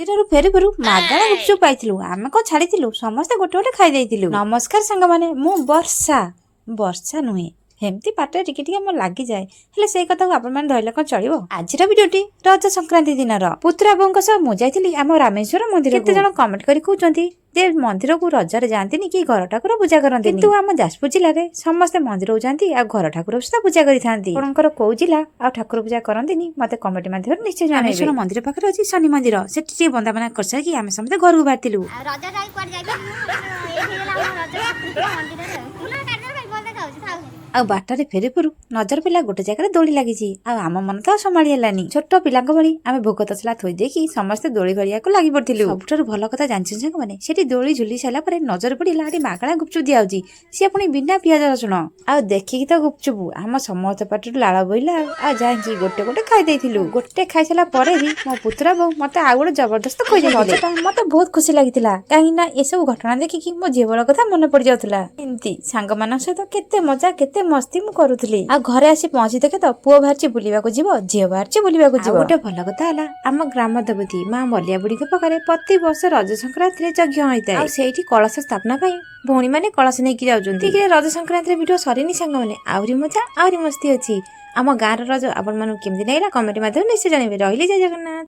ମନ୍ଦିରରୁ ଫେରୁ ଫେରୁ ମାଗଣା ଗୁପଚୁପ ପାଇଥିଲୁ। ଆମେ କଣ ଛାଡ଼ିଥିଲୁ? ସମସ୍ତେ ଗୋଟେ ଗୋଟେ ଖାଇ ଦେଇଥିଲୁ। ନମସ୍କାର ସାଙ୍ଗମାନେ, ମୁଁ ବର୍ଷା। ବର୍ଷା ନୁହେଁ, ଏମିତି ପାଟିରେ ଟିକେ ଟିକେ ମୋର ଲାଗିଯାଏ। ହେଲେ ସେଇ କଥାକୁ ଆପଣମାନେ ଧରିଲେ କଣ ଚଳିବ? ଆଜିର ଭିଡିଓଟି ରଜ ସଂକ୍ରାନ୍ତି ଦିନର। ପୁତୁରା ବୋଉଙ୍କ ସହ ମୁଁ ଯାଇଥିଲି ଆମ ରାମେଶ୍ୱର ମନ୍ଦିର। କେତେ ଜଣ କମେଣ୍ଟ କରି କହୁଛନ୍ତି ଯେ ମନ୍ଦିରକୁ ରଜରେ ଯାଆନ୍ତିନି କି ଘର ଠାକୁର ପୂଜା କରନ୍ତି। କିନ୍ତୁ ଆମ ଯାଜପୁର ଜିଲ୍ଲାରେ ସମସ୍ତେ ମନ୍ଦିରକୁ ଯାଆନ୍ତି ଆଉ ଘର ଠାକୁର ସୁଦ୍ଧା ପୂଜା କରିଥାନ୍ତି। ଆପଣଙ୍କର କୋଉ ଜିଲ୍ଲା ଆଉ ଠାକୁର ପୂଜା କରନ୍ତିନି, ମତେ କମେଣ୍ଟ ମାଧ୍ୟମରେ ନିଶ୍ଚୟ ଜଣାଇବେ। ରାମେଶ୍ୱର ମନ୍ଦିର ପାଖରେ ଅଛି ଶନି ମନ୍ଦିର। ସେଠି ଟିକେ ବନ୍ଦାପନା କରିସାରିକି ଆମେ ସମସ୍ତେ ଘରକୁ ବାହାରିଥିଲୁ। ଆଉ ରଜ ଯାଇ କୁଆଡେ ଯାଇପାରିଲୁନୁ। ଏଇଠି ହେଇଗଲା ଆମ ରଜ ମନ୍ଦିରରେ। ମୁଁ ନା କାଟିଦେଲେ ଭାଇ, ଭଲ ଦେଖାଯାଉଛି, ଥାଉ। ଆଉ ବାଟରେ ଫେରୁ ଫେରୁ ନଜର ପଡ଼ିଲା ଗୋଟେ ଜାଗାରେ ଦୋଳି ଲାଗିଛି। ଆଉ ଆମ ମନ ତ ଆଉ ସମ୍ଭାଳି ହେଲାନି। ଛୋଟ ପିଲାଙ୍କ ଭଳି ଆମେ ଭୋଗ ତସଲା ଥୋଇ ଦେଇକି ସମସ୍ତେ ଦୋଳି ଖେଳିବାକୁ ଲାଗି ପଡିଥିଲୁ। ସବୁଠାରୁ ଭଲ କଥା ଜାଣିଛନ୍ତି ସାଙ୍ଗମାନେ, ସେଠି ଦୋଳି ଝୁଲି ସାରିଲା ପରେ ନଜର ପଡ଼ିଲା ସେଠି ମାଗଣା ଗୁପଚୁପ ଦିଆହଉଛି, ସିଏ ପୁଣି ବିନା ପିଆଜ ରସୁଣ। ଆଉ ଦେଖିକି ତ ଗୁପଚୁପ ଆମ ସମସ୍ତ ପାଟିରୁ ଲାଳ ବୋହିଲା। ଆଉ ଯାଇକି ଗୋଟେ ଗୋଟେ ଖାଇ ଦେଇଥିଲୁ। ଗୋଟେ ଖାଇସାରିଲା ପରେ ବି ମୋ ପୁତୁରା ବୋଉ ମତେ ଆଉ ଗୋଟେ ଜବରଦସ୍ତ ଖୋଇଯାଇଥିଲେ। ମତେ ବହୁତ ଖୁସି ଲାଗିଥିଲା, କାହିଁକି ନା ଏସବୁ ଘଟଣା ଦେଖିକି ମୋ ଝିଅ ବେଳ କଥା ମନେ ପଡିଯାଉଥିଲା। ଏମିତି ସାଙ୍ଗମାନଙ୍କ ସହିତ କେତେ ମଜା, କେତେ ମସ୍ତି ମୁଁ କରୁଥିଲି। ଆଉ ଘରେ ଆସି ପହଞ୍ଚି ଦେଖେ ତ ପୁଅ ବାହାରିଛି ବୁଲିବାକୁ ଯିବ, ଝିଅ ବାହାରିଛି ବୁଲିବାକୁ ଯିବ। ଗୋଟେ ଭଲ କଥା ହେଲା, ଆମ ଗ୍ରାମ ଦେବତୀ ମା ମଲିଆ ବୁଢୀଙ୍କ ପାଖରେ ପ୍ରତି ବର୍ଷ ରଜ ସଂକ୍ରାନ୍ତିରେ ଯଜ୍ଞ ହୋଇଥାଏ। ଆଉ ସେଇଠି କଳସ ସ୍ଥାପନା ପାଇଁ ଭଉଣୀମାନେ କଳସ ନେଇକି ଯାଉଛନ୍ତି। ଟିକେ ରଜ ସଂକ୍ରାନ୍ତିରେ ଭିଡିଓ ସରିନି ସାଙ୍ଗମାନେ, ଆହୁରି ମଜା, ଆହୁରି ମସ୍ତି ଅଛି। ଆମ ଗାଁର ରଜ ଆପଣମାନଙ୍କୁ କେମିତି ଲାଗିଲା, କମେଣ୍ଟ ମାଧ୍ୟମରେ ନିଶ୍ଚୟ ଜଣାଇବେ। ରହିଲି, ଜୟ ଜଗନ୍ନାଥ।